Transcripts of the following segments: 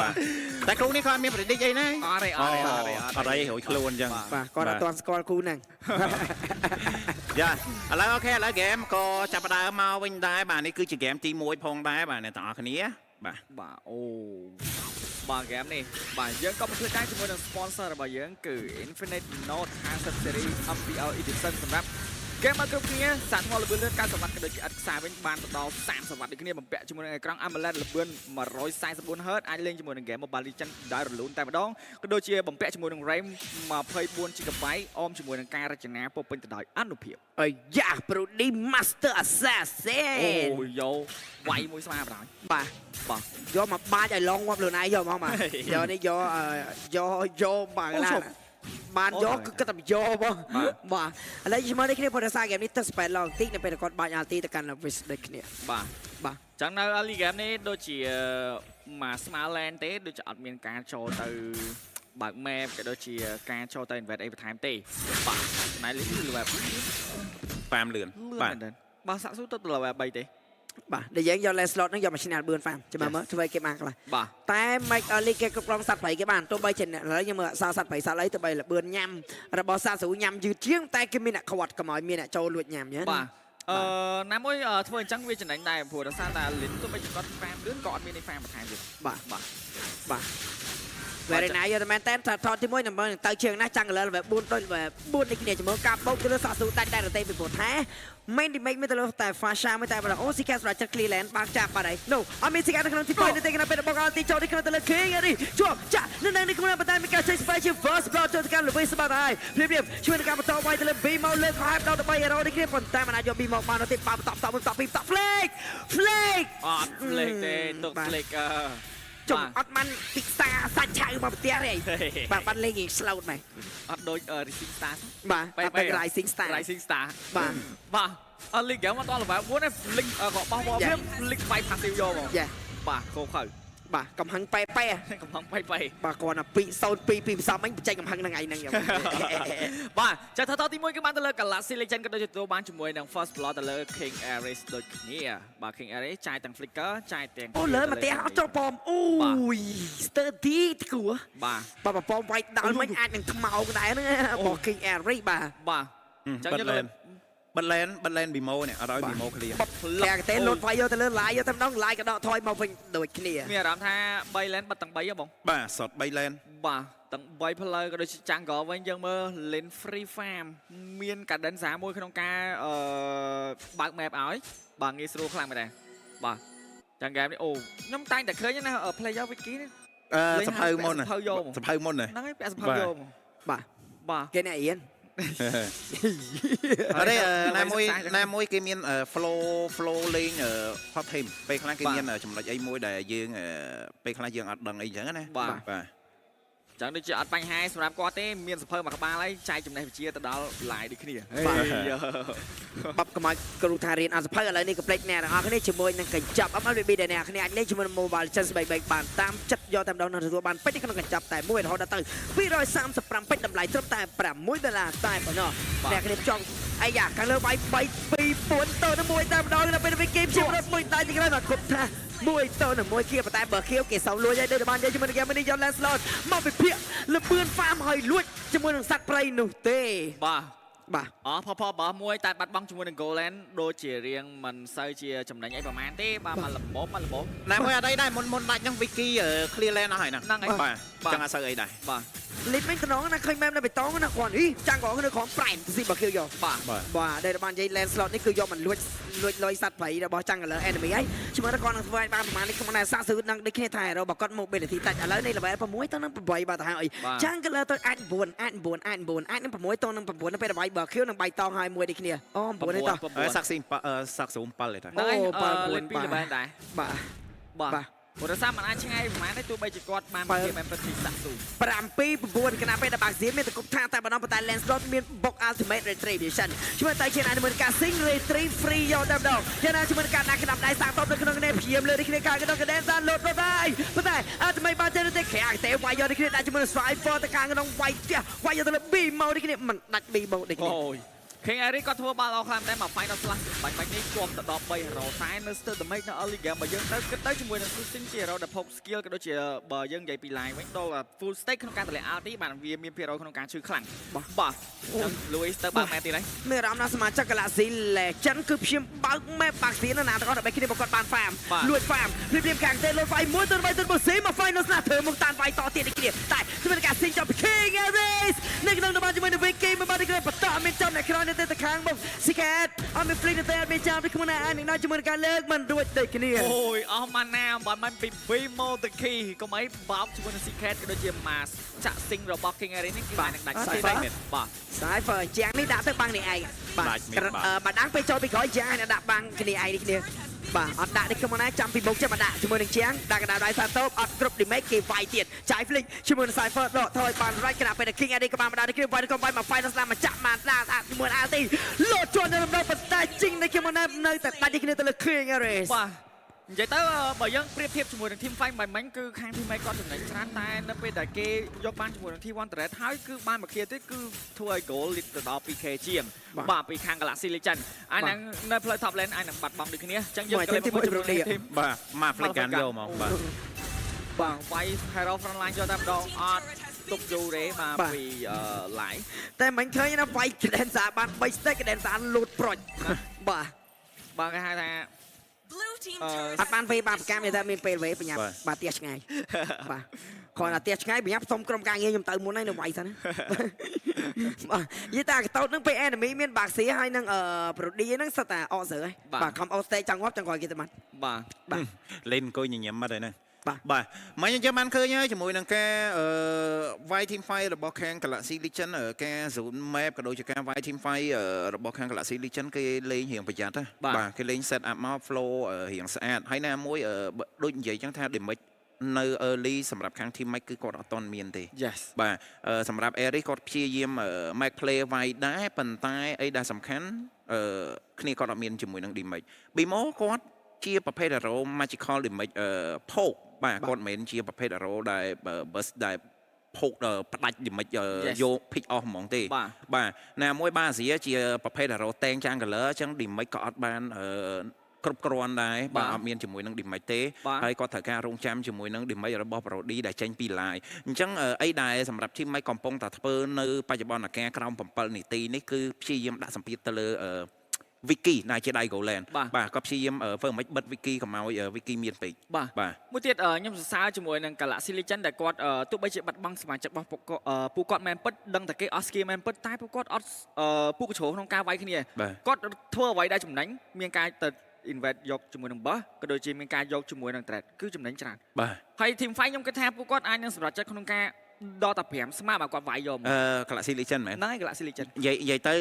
បាទតែគ្រូនេះគាត់មាន predict អីណា អត់ទេអត់ទេអត់ទេ អត់អីរួចខ្លួនអញ្ចឹង បាទគាត់អត់ទាន់ស្គាល់គូហ្នឹង យ៉ាឥឡូវ OK ឥឡូវហ្គេមក៏ចាប់ផ្ដើមមកវិញដែរបាទនេះគឺជាហ្គេមទី1ផងដែរបាទអ្នកទាំងអស់គ្នាបាទ បាទអូបាទហ្គេមនេះបាទយើងក៏មកធ្វើការជាមួយនឹង sponsor របស់យើងគឺ Infinix Note 50 Series MPL Edition សម្រាប់ហ្គេមមកគ្រប់គ្នាសាកថ្មល្បឿនលឿន90វ៉ាត់ក៏ដូចជាឥតខ្សែវិញបានទៅដល់30វ៉ាត់ដូចគ្នាបំពាក់ជាមួយនឹងអេក្រង់ AMOLED ល្បឿន 144 Hz អាចលេងជាមួយនឹងហ្គេម Mobile Legends ដោយរលូនតែម្ដងក៏ដូចជាបំពាក់ជាមួយនឹង RAM 24 GB អមជាមួយនឹងការរចនាពោពេញទៅដោយអនុភាព អាយ៉ា Brody Master Assassin អូយោវាយមួយស្មាបណ្ដោយ បាទ បាទ យកមកបាចឲ្យឡងងាប់ខ្លួនឯងយកមកបាទយកនេះយកអឺយកយកបាទកន្លះបានយកគឺគិតតែយកបងបាទឥឡូវជាមួយនេះគ្នាព្រោះដោយសារហ្គេមនេះទៅ spell ឡងតិចនៅពេលគាត់បាច់ ulti ទៅកាន់ Wish ដូចគ្នា បាទ បាទ ចឹងនៅ early game នេះដូចជាមក small lane ទេដូចជាអត់មានការចូលទៅបើក map ក៏ដូចជាការចូលទៅ invade អីបន្ថែមទេបាទចំណែកលី level ប៉ាមលឿន លឿន បាទ មែនទែនបាទសាក់ស៊ូទៅ level 3ទេ បាទដែលយើងយក lane slot ហ្នឹងយកមកឈ្នះលបឿន farm ចាំមើលធ្វើឲ្យគេបានខ្លះ បាទ តែ make early គេគ្រប់គ្រងសត្វព្រៃគេបានទោះបីជាអ្នកឥឡូវយើងមើលអក្សរសត្វព្រៃសត្វអីទោះបីលបឿនញ៉ាំរបស់សត្វស្រូវញ៉ាំយឺតជាងតែគេមានអ្នកខ្វាត់កុំឲ្យមានអ្នកចូលលួចញ៉ាំញ៉ា បាទអឺណាមួយធ្វើអញ្ចឹងវាចំណេញដែរព្រោះដោយសារតែលិនទោះបីជាគាត់ farm លឿនក៏អត់មាននេះ farm បន្ថែមទៀត បាទ បាទ បាទ Very nice យកតែមែនតែថាថតទី1ដើម្បីនឹងទៅជាងណាស់ចាំងលើ level 4ដូច level 4នេះគ្នាជាមួយការបោកទៅលើសាក់ស៊ូដាច់ដែររទេពីព្រោះថា main damage មានទៅលើតែ Fasha មួយតែបើអូ Sika សម្រាប់ចិត្ត clear lane បើកចាប់បាត់ហើយ No អត់មាន Sika នៅក្នុងទី2នេះទេក្នុងពេលបោកទីចូលនេះក្នុងទៅលើ King នេះជាប់ចាក់នៅនឹងនេះក្នុងប៉ុន្តែមានការចេញ spell ជា first blood ចូលទៅកាន់ Lewis បាត់ហើយភ្លាមៗជួយនឹងការបន្តវាយទៅលើ B មកលើខែដល់ទៅ3 hero នេះគ្នាប៉ុន្តែមិនអាចយក B មកបានទេបាបន្តបន្តបន្តពីបន្ត flick flick អត់ flick ទេទុក flick អឺ ជុំអត់បានពិសាសាច់ឆៅមកផ្ទះទេបាទបានលេងរៀង slow មែន អត់ដូច Rising Star បាទអត់เป็น Rising Star Rising Star បាទ បាទអត់លីហ្គេមអត់ដល់ level 4ទេ flick ក៏បោះបោះភ្លាម flick វាយ passive យកមក យ៉ា បាទកោខៅ បាទកំហឹងប៉ែប៉ែ កំហឹងបៃបៃ បាទគាត់ណា202ពីផ្សំមិញបញ្ចេញកំហឹងហ្នឹងឯងហ្នឹង បាទចាថតទី1គឺបានទៅលើ Galaxy Legend ក៏ដូចជាទទួលបានជាមួយនឹង First Blood ទៅលើ King Ares ដូចគ្នាបាទ King Ares ចាយទាំង Flicker ចាយទាំង អូលើមកផ្ទះអត់ចូលប៉មអូយ sturdy គួរ បាទ បាទប៉មវាយដល់មិញអាចនឹងខ្មោកដែរហ្នឹងបោះ King Ares បាទ បាទចឹង បិទ យើង lane បិទ lane បិទ lane ប៊ីម៉ូនេះអត់ឲ្យប៊ីម៉ូ clear បតែទេលុតវាយយកទៅលើឡាយយកតែម្ដងឡាយក៏ដកថយមកវិញដូចគ្នា មានអារម្មណ៍ថា3 lane បិទទាំង3ហ៎បង បាទសុត3 lane បាទទាំង3ផ្លូវក៏ដូចជា jungle វិញយើងមើល lane free farm មាន cadenza មួយក្នុងការអឺបើក map ឲ្យបាទងាយស្រួលខ្លាំងមែនទេបាទចឹង game នេះអូខ្ញុំតែងតែឃើញណា player wiki នេះ អឺសភៅមុន សភៅយក សភៅមុនណា ហ្នឹងហើយពាក់សភៅយកមក បាទ បាទ គេអ្នករៀន អត់ទេណាមួយណាមួយគេមាន flow លេង top team ពេលខ្លះគេមានចំណុចអីមួយដែលយើងពេលខ្លះយើងអត់ដឹងអីចឹងណា បាទ បាទ ចឹងដូចជាអត់បញ្ហាសម្រាប់គាត់ទេមានសភៅមួយក្បាលហើយចែកចំណេះវិជ្ជាទៅដល់ live ដូចគ្នា បបកុំឲ្យគ្រូថារៀនអត់សភៅឥឡូវនេះកុំភ្លេចអ្នកទាំងអស់គ្នាជាមួយនឹងកញ្ចប់ MLBB ដែលអ្នកគ្នាអាចលេងជាមួយនឹង Mobile Legends 3បានតាមចិត្តយកតែម្ដងនឹងទទួលបានពេជ្រនៅក្នុងកញ្ចប់តែមួយរហូតដល់ទៅ235ពេជ្រតម្លៃត្រឹមតែ6ដុល្លារតែប៉ុណ្ណោះអ្នកគ្នាចង់អាយ៉ាខាងលើវាយ3 2 4ទៅនឹង1តែម្ដងដល់ពេលនេះគេជារត់មួយដៃទីក្រោយមកគប់ថា1ទៅនឹង1គៀប៉ុន្តែបើខៀវគេសោលួចហើយដូចបាននិយាយជាមួយនឹងហ្គេមនេះយក Lancelot មកវិភាគលបឿន farm ឲ្យលួចជាមួយនឹងសត្វព្រៃនោះទេ បាទ បាទ អផផបោះមួយតែបាត់បង់ជាមួយនឹង Golan ដូចជារៀងមិនសូវជាចំណេញអីប្រហែលទេបាទមកល្មមមកល្មម ណាមួយអត់អីដែរមុនមុនដាច់ហ្នឹង Wiki clear lane អស់ហើយហ្នឹង ហ្នឹងហើយ បាទចឹងអត់សូវអីដែរ បាទ លីបមិញតំណងណាឃើញមែមនៅបេតុងណាគាត់អីចាំងកងនៅក្រោមប្រែមស៊ីបើខៀវយក បាទ បាទ បាទដែលបាននិយាយ land slot នេះគឺយកមកលួចលួចលុយសត្វព្រៃរបស់ចាំងលើ enemy ហើយជាមួយនឹងគាត់នឹងធ្វើឲ្យបានប្រហែលនេះក្នុងដែរសាកស៊ឺនឹងដូចគ្នាថារបស់គាត់ mobility តិចឥឡូវនេះ level 6ទៅនឹង8បាទទៅហើយចាំងលើទៅអាច9អាច9អាច9អាចនឹង6ទៅនឹង9នៅពេលវាយបើខៀវនឹងបៃតងហើយមួយដូចគ្នាអូ9នេះតោះ អឺសាក់ស៊ីសាក់ស៊ូ7ទេតា ហ្នឹងហើយ អូ អឺ 9 លេន2 level ដែរ បាទ បាទ បាទ ព្រោះដោយសារมันអាចឆ្ងាយប្រហែលទេទោះបីជាគាត់បាន បើ ជាមែនពិតពីសាក់ស៊ូ 7 9គណៈពេលដែលបាក់សៀមមានតគប់ថាតែម្ដងប៉ុន្តែ Lancelot មានបុក Ultimate Retribution ជួយតែជាណាជាមួយនឹងការ Sing Retrieve Free យកតែម្ដងយ៉ាងណាជាមួយនឹងការដាក់ក្តាប់ដៃសាកតបនៅក្នុងនេះព្យាមលើនេះគ្នាការក្នុងកដេនសាលោតរត់ហើយប៉ុន្តែ Ultimate បានទៅទេក្រាទេវាយយកនេះគ្នាដាក់ជាមួយនឹង Strive for ទៅខាងក្នុងវាយផ្ទះវាយយកទៅលើ B មកនេះគ្នាមិនដាច់ B មកនេះគ្នា អូយ King Eric គាត់ធ្វើបាល់ល្អខ្លាំងតែមក Final Slash បាញ់បាញ់នេះជាប់ទៅដល់3 hero តែនៅ still damage នៅ early game បើយើងទៅគិតទៅជាមួយនឹង Susing ជា hero ដែលភព skill ក៏ដូចជាបើយើងនិយាយពី line វិញដល់ full stake ក្នុងការតម្លាក់ ulti បានវាមានភាគរយក្នុងការឈឺខ្លាំងបាទចឹង Louis ទៅបើក map ទៀតហើយ មានអារម្មណ៍ថាសមាជិក Galaxy Legend គឺព្យាយាមបើក map បាក់សៀនណាទាំងអស់ដើម្បីគ្នាប្រកបបាន farm លួច farm ភ្លាមភ្លាមខាងទេលួចវាយមួយទៅ3ទៅ4ស៊ីមក final ស្នាធ្វើមុខតានវាយតទៀតនេះគ្នាតែធ្វើការស៊ីងចាប់ King Aris នៅក្នុងតំបន់ជាមួយនឹង Vicky មួយបាត់នេះបន្តមានចំអ្នកក្រោយនៅទៅខាងមុខ Sikat អត់មាន flick នៅតែអត់មានចាំពីខ្លួនឯងនឹងដល់ជាមួយនឹងការលើកមិនរួចដូចគ្នា អូយអស់ម៉ាណាបាត់មិនពី Bimo ទៅ Key កុំអីបោកជាមួយនឹង Secret ក៏ដូចជា Mas ចាក់ស៊ីងរបស់ King Eric នេះគឺបាននឹងដាច់ បាទ បាទ Cypher ជាងនេះដាក់ទៅបាំងនេះឯងបាទបើដាំងពេលចូលពីក្រោយជាងនេះដាក់បាំងគ្នាឯងនេះគ្នាបាទអត់ដាក់នេះខ្ញុំណាចាំពីមុខចាំមកដាក់ជាមួយនឹងជាងដាក់កណ្ដាលដៃសាតូបអត់គ្រប់ damage គេវាយទៀតចាយ flick ជាមួយនឹង Cypher ដកថយបានរ៉ាច់ក្រាបពេល King Eddie ក៏បានមកដល់នេះគ្នាវាយក៏វាយមក Final Slam មកចាក់បានដាក់ជាមួយ RT លោតជាន់នៅរំដប៉ុន្តែជីងនេះខ្ញុំណានៅតែដាច់នេះគ្នាទៅលើ King Ares បាទនិយាយទៅបើយើងប្រៀបធៀបជាមួយនឹង Team Fight មិនមិញគឺខាង Team Fight គាត់ចំណេញច្រើនតែនៅពេលដែលគេយកបានជាមួយនឹង T1 Turret ហើយគឺបានមក clear ទៀតគឺធ្វើឲ្យ goal lead ទៅដល់ 2K ជាងបាទពីខាង Galaxy Legend អាហ្នឹងនៅផ្លូវ top lane អាចនឹងបាត់បង់ដូចគ្នាអញ្ចឹងយើងក៏លេខមកជាមួយនឹង team បាទមក flick កាន់យកមកបាទ បាទវាយ Hero Frontline យកតែម្ដងអត់ទុកយូរទេបាទពី line តែមិនឃើញណាវាយ Cadenza បាន3 stack Cadenza លូតប្រុចបាទ បាទគេហៅថា អត់បានវេបានប្រកាសមានតែមានពេលវេបញ្ញាបាទផ្ទះឆ្ងាយបាទគ្រាន់តែផ្ទះឆ្ងាយបញ្ញាសុំក្រុមការងារខ្ញុំទៅមុនហើយនៅវាយសិនណាបាទនិយាយតែកតោតនឹងពេល enemy មានបាក់ស៊ីហើយនឹងអឺប្រូឌីហ្នឹងសិតតែអកស្រើហើយបាទខំអូស្តេចង់ងាប់ចង់ក្រោយគេទៅបាន បាទ បាទ លេងអង្គុយញញឹមបាត់ហើយហ្នឹង បាទ បាទមកយើងបានឃើញហើយជាមួយនឹងការអឺវាយ team fight របស់ខាង Galaxy Legend ការ zone map ក៏ដូចជាការវាយ team fight របស់ខាង Galaxy Legend គេលេងរៀងប្រយ័ត្នណាបាទគេលេង set up មក flow រៀងស្អាតហើយណាមួយដូចនិយាយចឹងថា damage នៅ early សម្រាប់ខាង team Max គឺគាត់អត់ទាន់មានទេ Yes បាទសម្រាប់ Eric គាត់ព្យាយាម make play វាយដែរប៉ុន្តែអីដែលសំខាន់អឺគ្នាគាត់អត់មានជាមួយនឹង damage Bimo គាត់ជាប្រភេទ hero magical damage ផោកបាទគាត់មិនមែនជាប្រភេទ hero ដែល burst ដែលផោកផ្ដាច់ damage យក pick off ហ្មងទេ បាទ បាទណាមួយបាអាស៊ីជាប្រភេទ hero តែង jungler អញ្ចឹង damage ក៏អត់បានគ្រប់គ្រាន់ដែរបាទអត់មានជាមួយនឹង damage ទេហើយគាត់ត្រូវការរងចាំជាមួយនឹង damage របស់ Brody ដែលចេញពី line អញ្ចឹងអីដែលសម្រាប់ team មិនកំពុងតែធ្វើនៅបច្ចុប្បន្នការក្រោម7នាទីនេះគឺព្យាយាមដាក់សម្ពាធទៅលើ Wiki ដែលជាដៃ Golan បាទគាត់ព្យាយាមធ្វើមិនបិទ Wiki កុំឲ្យ Wiki មានពេក បាទ បាទ មួយទៀតខ្ញុំសរសើរជាមួយនឹង Galaxy Legend ដែលគាត់ទោះបីជាបាត់បង់សមាជិករបស់ពួកគាត់ពួកគាត់មែនពិតដឹងតែគេអស់ skill មែនពិតតែពួកគាត់អត់ពួកកជ្រោក្នុងការវាយគ្នា បាទ គាត់ធ្វើអ្វីដែលចំណេញមានការទៅ invade យកជាមួយនឹង buff ក៏ដូចជាមានការយកជាមួយនឹង trade គឺចំណេញច្រើន បាទ ហើយ team fight ខ្ញុំគិតថាពួកគាត់អាចនឹងសម្រេចចិត្តក្នុងការដល់តែ5ស្មើបើគាត់វាយយកមក អឺ Galaxy Legend មែន ហ្នឹងហើយ Galaxy Legend និយាយទៅ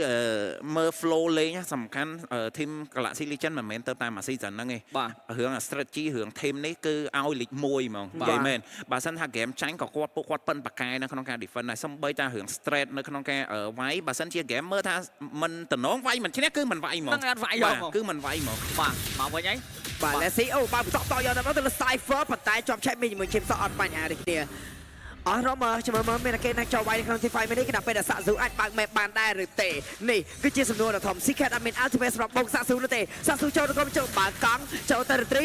មើល flow លេងសំខាន់ team Galaxy Legend មិនមែនទៅតាមអា season ហ្នឹងទេ បាទ រឿង strategy រឿង team នេះគឺឲ្យលេខ1ហ្មងនិយាយមែនបើសិនថា game ចាញ់ក៏គាត់ពួកគាត់ប៉ិនប៉ាកែនៅក្នុងការ defend ដែរសំបីតារឿង strat នៅក្នុងការវាយបើសិនជា game មើលថាមិនតំណងវាយមិនឈ្នះគឺមិនវាយហ្មង ហ្នឹងអត់វាយយកហ្មង គឺមិនវាយហ្មង បាទមកវិញហើយ បាទ Let's see អូបាទបន្តតយកទៅលើ Cypher ប៉ុន្តែជាប់ឆែកមានជាមួយ Chim សក់អត់បញ្ហាដូចគ្នាអស់រមចាំមើលមានគេណាចូលវាយនៅក្នុង T5 នេះគណៈពេលដែលសាក់ស៊ូអាចបើក map បានដែរឬទេនេះគឺជាសំណួរដ៏ធំ Secret អត់មាន ultimate សម្រាប់បងសាក់ស៊ូនោះទេសាក់ស៊ូចូលទៅក្រុមចូលបើកកង់ចូលទៅរីត្រី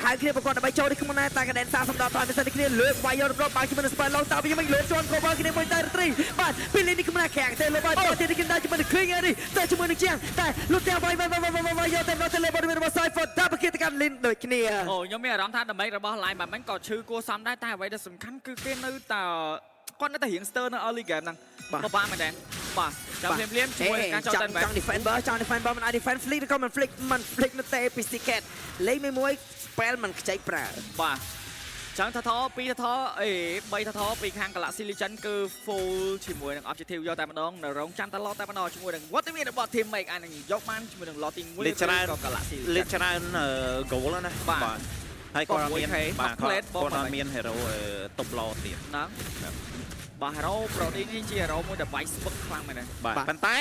ហៅគ្នាប្រកបដើម្បីចូលនេះក្នុងដែរតែកដេនសាសំដៅថយមិនសិនគ្នាលើកវាយយករំបើកជាមួយនឹង Spell Long តើវិញមិនលើជន់ cover គ្នាមួយតែរីត្រីបាទពីលីនេះក្នុងណាខាងទេលើបាយតទៀតនេះដែរជាមួយនឹង King នេះតែជាមួយនឹងជាងតែលុតទាំងវាយវាយវាយវាយយកតែទៅលើបរិវេណរបស់ Cypher តែប្រគិតកាន់លីនដូចគ្នា អូខ្ញុំមានអារម្មណ៍ថាដើម្បីរបស់ line បាត់មិញក៏ឈឺគួរសមដែរតែអ្វីដែលសំខាន់គឺគេនៅតែគាត់នៅតែរៀងស្ទើរនៅ early game ហ្នឹងពិបាកមែនតើបាទចាំភ្លាមភ្លាមជាមួយនឹងការចូល ចង់ តែ ចង់ defend បើចង់ defend បើមិនអាច defend flick ឬក៏មិន flick មិន flick នៅទេពី Secret លេខមួយមួយ spell មិនខ្ចីប្រើ បាទចឹងថថ2ថថអេ3ថថពីខាង Galaxy Legend គឺ full ជាមួយនឹង objective យកតែម្ដងនៅរងចាំតឡតែម្ដងជាមួយនឹងវត្តមានរបស់ team Make អាចនឹងយកបានជាមួយនឹង lot ទី1 លេខច្រើន ក៏ Galaxy លេខ Legend ច្រើន goal ណា បាទ ហើយគាត់អត់មាន 6K បាទ plate បង គាត់អត់មាន hero តុបឡទៀត ហ្នឹងបាទ Hero Brody នេះជា Hero មួយដែលវាយស្ពឹកខ្លាំងមែនទេ បាទប៉ុន្តែ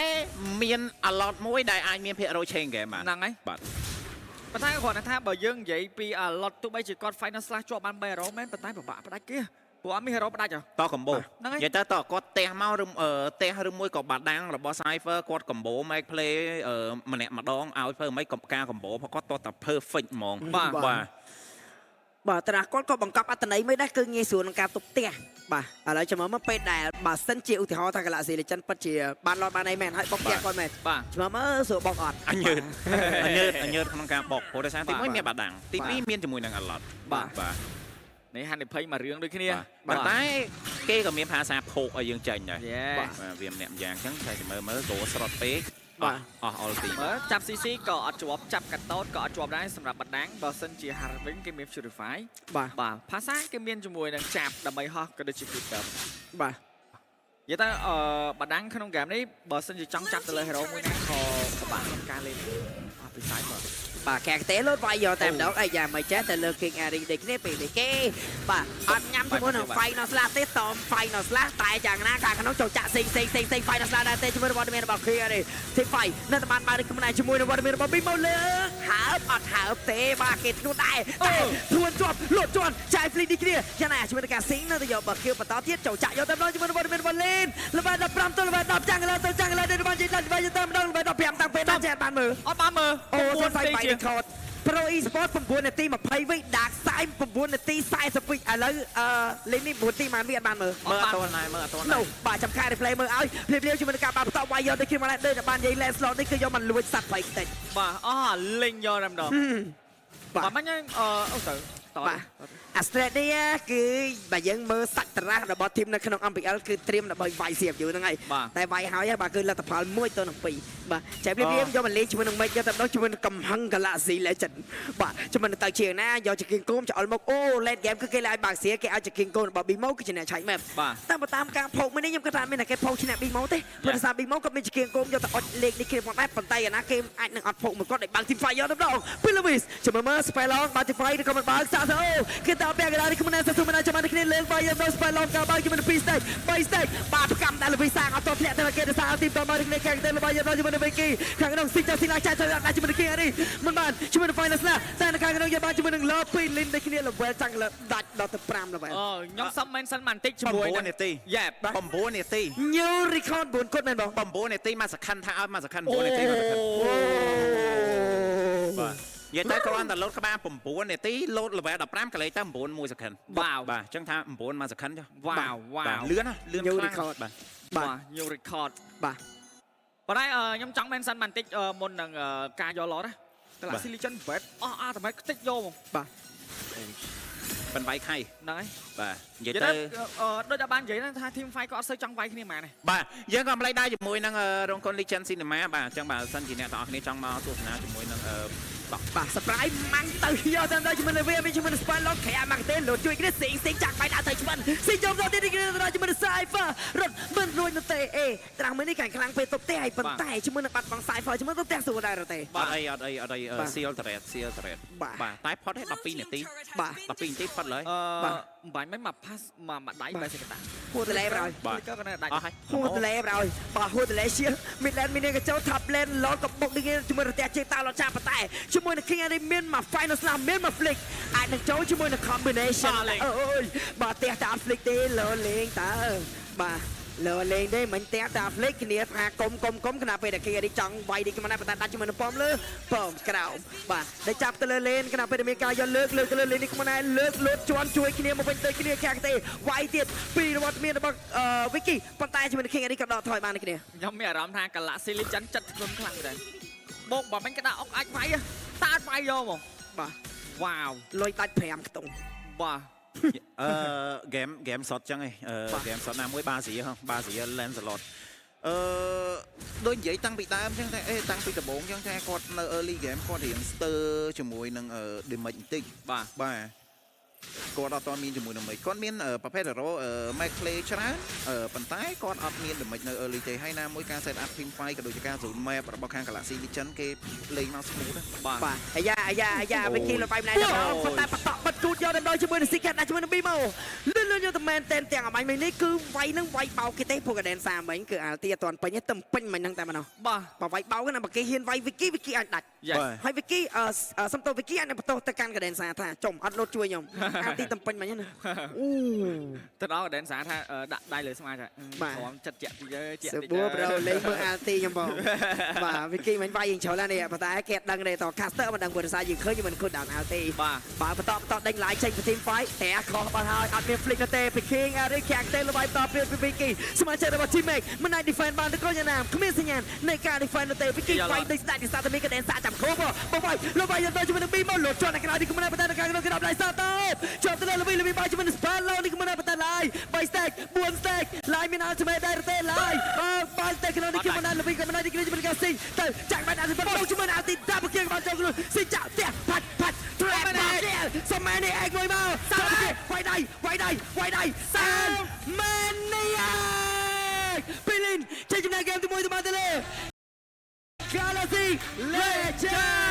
មាន a lot មួយដែលអាចមានភាគរយ change game បាន ហ្នឹងហើយ បាទ ប៉ុន្តែគ្រាន់តែថាបើយើងនិយាយពី a lot ទោះបីជាគាត់ final slash ជាប់បាន3 hero មែនប៉ុន្តែពិបាកផ្ដាច់គេ ព្រោះអត់មាន hero ផ្ដាច់ហ៎ ត combo ហ្នឹងហើយ និយាយទៅតគាត់ផ្ទះមកឬផ្ទះឬមួយក៏បាដាំងរបស់ Cypher គាត់ combo make play ម្នាក់ម្ដងឲ្យធ្វើមិនកំការ combo ព្រោះគាត់តតែ perfect ហ្មង បាទ បាទ បាទត្រាស់គាត់ក៏បង្កប់អត្តន័យមួយដែរគឺងាយស្រួលក្នុងការទប់ផ្ទះបាទឥឡូវចាំមើលមកពេលដែលបើសិនជាឧទាហរណ៍ថា Galaxy Legend ពិតជាបានឡតបានអីមែនហើយបុកផ្ទះគាត់មែន បាទ ចាំមើលស្រួលបុកអត់ អញើតអញើតអញើតក្នុងការបកព្រោះដោយសារទី បាទ 1មានបាដាំងទី2មានជាមួយនឹង Alot បាទ បាទ នេះហានិភ័យមួយរឿងដូចគ្នា បាទប៉ុន្តែគេក៏មានភាសាភោគឲ្យយើងចាញ់ដែរ យេ បាទវាម្នាក់ម្យ៉ាងអញ្ចឹងតែមើលមើលគោស្រត់ពេក បាទ អស់អល់ទី មើលចាប់ CC ក៏អត់ជាប់ចាប់កាតូតក៏អត់ជាប់ដែរសម្រាប់បណ្ដាំងបើសិនជា Harvin វិញគេមាន Purify បាទ បាទភាសាគេមានជាមួយនឹងចាប់ដើម្បីហោះក៏ដូចជា Flicker បាទ និយាយទៅបណ្ដាំងក្នុងហ្គេមនេះបើសិនជាចង់ចាប់ទៅលើ hero មួយណាក៏ពិបាកក្នុងការលេងអស់ពីសាយបាទ បាទកែកទេលោតវាយយកតែម្ដងអីយ៉ាមិនចេះតែលើ King Ari ដូចគ្នាពេលនេះគេបាទអត់ញ៉ាំជាមួយនឹង Final Slash ទេតម Final Slash តែយ៉ាងណាខាងក្នុងចូលចាក់សេងសេងសេងសេង Final Slash ដែរទេជាមួយនឹងវត្តមានរបស់ King Ari ទី Fight នៅតែបានបើកខ្លួនឯងជាមួយនឹងវត្តមានរបស់ Bimo លើហើបអត់ហើបទេបាទគេធ្ងន់ដែរតែធ្ងន់ជាប់លុតជាន់ចាយ Flick នេះគ្នាយ៉ាងណាជាមួយនឹងការស៊ីងនៅតែយកបើខៀវបន្តទៀតចូលចាក់យកតែម្ដងជាមួយនឹងវត្តមានរបស់ Lin ល្បែ15ទៅល្បែ10ចាំងលើទៅចាំងលើទៅបានជិះដល់បាយតែម្ដងល្បែ15តាំងពេលដល់ចេះបានមើល អត់បានមើល អូ 9 សុំ នាទី បាយ ជាង record Pro Esport 9នាទី20វិ Dark Side 9នាទី40វិឥឡូវលេងនេះ9នាទីបានវាអត់បានមើល មើលអត់ទាន់ដែរមើលអត់ទាន់ដែរ នោះបាទចាំខែ replay មើលឲ្យភ្លាមៗជាមួយនឹងការបាទបន្តវាយយកទៅគ្នាមកដែរដូចតែបាននិយាយ landslide នេះគឺយកមកលួចសត្វបៃតិច បាទអស់លេងយកតែម្ដង បាទ បាទមិញហ្នឹងអូទៅត បាទ អាស្ត្រេលីគឺបើយើងមើលសាច់ត្រាស់របស់ធីមនៅក្នុង MPL គឺត្រៀមដើម្បីវាយ CFU ហ្នឹងហើយ បាទ តែវាយហើយបាទគឺលទ្ធផល1-2បាទចែកភ្លាមៗយកមកលេងជាមួយនឹងមេឃយកតែម្ដងជាមួយនឹងកំហឹង Galaxy Legend បាទជាមួយនឹងទៅជាងណាយកជាគៀងគោមច្អល់មកអូ late game គឺគេឡើងបាក់សៀគេឲ្យជាគៀងគោមរបស់ Bimo គឺជាអ្នកឆែក map បាទ តែបើតាមការផោកមួយនេះខ្ញុំគិតថាមានតែគេផោកឈ្នះ Bimo ទេព្រោះដោយសារ Bimo ក៏មានជាគៀងគោមយកទៅអុចលេខនេះគ្នាផងដែរប៉ុន្តែយ៉ាងណាគេអាចនឹងអត់ផោកមួយគាត់ដែលបើក team fight យកតែម្ដងពី Lewis ជាមួយមើល Spellon បើក team fight ឬក៏មិនបើកសាអូគេតពាក់កណ្ដាលនេះខ្លួនឯងសសុមិនអាចចាំបានគ្នាលើកបាយយកទៅ Spellon ការបើកជាមួយនឹង2 stack 3 stack បាទផ្កាំតែ Lewis សាងអត់តធ្លាក់ទៅគេដោយសារទីមតមកគ្នាខាងទៅបាយយកទៅជាមួយនឹង Vicky ខាងក្នុងស៊ីចាស៊ីឡាចាចាដាក់ជាមួយនឹងគេនេះមិនបានជាមួយនឹង Final Slash តែនៅខាងក្នុងយកបានជាមួយនឹង Love ពី Lin ដូចគ្នា level ចាំងលើដាច់ដល់ទៅ5 level អូខ្ញុំសុំ mention បន្តិចជាមួយ 9នាទី យ៉ែ 9នាទី New record 4គត់មែនបង 9នាទីមួយសខិនថាឲ្យមួយសខិន9នាទីមួយសខិនបាទនិយាយទៅគ្រាន់តែលោតក្បាល9នាទីលោត level 15កលេចទៅ9មួយសខិន វ៉ាវ បាទអញ្ចឹងថា9មួយសខិនចុះ វ៉ាវវ៉ា បាទ វ លឿនណាលឿន New ខ្លាំង record បាទ បាទ បាទ new record បាទ ប៉ុន្តែខ្ញុំចង់ mention បន្តិចមុននឹងការយកឡតណា Galaxy Legend បេតអស់អាតែមិនខ្ទេចយកហ្មង បាទ មិនវាយខៃ ហ្នឹងហើយ បាទនិយាយ និយាយ ទៅ ទៅដូចតែបាននិយាយហ្នឹងថា team fight ក៏អត់សូវចង់វាយគ្នាហ្មងដែរ បាទយើងក៏ម្លេចដែរជាមួយនឹងរោងកុន Legend Cinema បាទអញ្ចឹងបាទសិនជាអ្នកទាំងអស់គ្នាចង់មកទស្សនាជាមួយនឹងតោះ បាទ surprise ម៉ាំងទៅយកតាមដល់ជាមួយនឹងវាជាមួយនឹង Spy Lock ខែម៉ាក់ទេលោតជួយគ្នាសេងសេងចាក់បាយដាក់ទៅឆ្វិនសេងយកទៅទៀតគ្នាទៅជាមួយនឹង Cypher រត់មិនរួចនោះទេអេត្រាំមួយនេះកាញ់ខ្លាំងពេលទប់ទេហើយប៉ុន្តែជាមួយនឹងបាត់បង់ Cypher ជាមួយទប់ផ្ទះស្រួលដែររត់ទេ អត់អីអត់អីអត់អី បាទ seal thread seal thread បាទ បាទតែផុតឯ12នាទី បាទ 12នាទីផុតឡើយ អឺ បាទ មិនបាញ់មិនមក pass មកមកដៃបែរសេកតា ហួតលេប្រហើយ បាទ ក៏នៅដាច់ អស់ហើយ ហួតលេប្រហើយបាទហួតលេជា Midland មានកញ្ចោ Top Lane ឡក៏បុកនេះជាមួយរទះជើងតាឡចាប៉ុន្តែជាមួយនឹង King Ari មានមក Final Slam មានមក Flick អាចនឹងចូលជាមួយនឹង combination អូយបាទផ្ទះតាម Flick ទេលោលេងតើបាទលោលេងទេមិញផ្ទះតាម Flick គ្នាថាកុំកុំកុំខណៈពេលដែល King Ari ចង់វាយនេះគេមកណាប៉ុន្តែដាច់ជាមួយនឹងប៉មលើប៉មក្រោមបាទដែលចាប់ទៅលើលេនខណៈពេលដែលមានការយកលើកលើកទៅលើលេននេះខ្លួនឯងលើកលោតជន់ជួយគ្នាមកវិញទៅគ្នាខាងទេវាយទៀតពីរដ្ឋមានរបស់ Wiki ប៉ុន្តែជាមួយនឹង King Ari ក៏ដកថយបានដូចគ្នា ខ្ញុំមានអារម្មណ៍ថា Galaxy Legend ចិត្តធ្ងន់ខ្លាំងដែរបោកបើមិនក្តារអុកអាចវាយតាអត់វាយយកហ្មង បាទ វ៉ាវ លុយដាច់5ខ្ទង់ បាទ អឺ game game សតចឹងឯងអឺ game សតណាមួយបាស៊ីហ៎បាស៊ី Lancelot អឺដូចនិយាយតាំងពីដើមចឹងតែអេតាំងពីដំបូងចឹងតែគាត់នៅ early game គាត់រៀងស្ទើរជាមួយនឹង damage បន្តិច បាទ បាទគាត់អត់ទាន់មានជាមួយនឹង damage គាត់មានប្រភេទ hero make play ច្រើនប៉ុន្តែគាត់អត់មាន damage នៅ early ទេហើយណាមួយការ set up team fight ក៏ដូចជាការ zone map របស់ខាង Galaxy Legend គេលេងមក smooth ណា បាទ បាទអាយ៉ាអាយ៉ាអាយ៉ាវិគីលុយបែបណែដល់ប៉ុន្តែបតក់បិទគូតយកដល់ជាមួយនឹង Secret ដាក់ជាមួយនឹង Bimo លឿន លឿនយកតែមែនតែនទាំងអមាញ់មិញនេះគឺវាយនឹងវាយបោកគេទេព្រោះកដេនសាមិញគឺអាល់ទីអត់ទាន់ពេញទេតែពេញមិញហ្នឹងតែម្ដង បាទ បើវាយបោកណាបើគេហ៊ានវាយវិគីវិគីអាចដាច់ Yes ហើយវិគីអឺសំទោសវិគីអាចនឹងបន្ទោសទៅកាន់កដេនសាថាចំអត់លោតជួយខ្ញុំអាល់ទីតំពេញមិញណាអូ ទៅដល់កដេនសាថាដាក់ដៃលើស្មាចា បាទ ព្រមចិត្តជាក់តិចជាក់ ស តិច បួប្រូលេងមើលអាល់ទីខ្ញុំបងបាទវិគីមិញវាយយើងច្រើនណាស់នេះប៉ុន្តែគេអត់ដឹងទេត caster មិនដឹងព្រោះដោយសារយើងឃើញយើងមិនឃើញ down អាល់ទី បាទ បាទបន្តបន្តដេញឡាយចេញពី team fight តែខុសបាត់ហើយអត់មាន flick នោះទេពី King Eric ខាងទេល្បាយបន្តព្រាពី Vicky សមាជិករបស់ team Max មិនអាច defend បានឬក៏យ៉ាងណាគ្មានសញ្ញាណនៃការ defend នោះទេ Vicky វាយដូចស្ដាច់ទីសាតែមានកដេនសាចាំគោបបងវាយលបាយទៅជាមួយនឹង B មកលុតជាប់នៅក្រៅនេះក៏មិនដែរប៉ុន្តែនៅខាងក្នុងគេដល់ឡាយសាតបជាប់ទៅលើលវីលវីបាយជាមួយនឹង Spell នេះក៏មិនដែរប៉ុន្តែឡាយ3 stack 4 stack ឡាយមាន ultimate ដែរទេឡាយបាទបាយតែក្នុងនេះគឺមិនដែរលវីក៏មិនដែរជាមួយនឹងការស៊ីទៅចាក់បានអត់ទៅជាមួយនឹង ulti ដាក់គេបានចូលខ្លួនស៊ីចាក់ផ្ទះផាច់ផាច់ trap មកសុំមែននេះឯងមួយមកសាវាយដៃវាយដៃវាយដៃសានមែននេះឯងពីលីនចេញចំណែកហ្គេមទី1ទៅបានទៅលើ Galaxy Legend.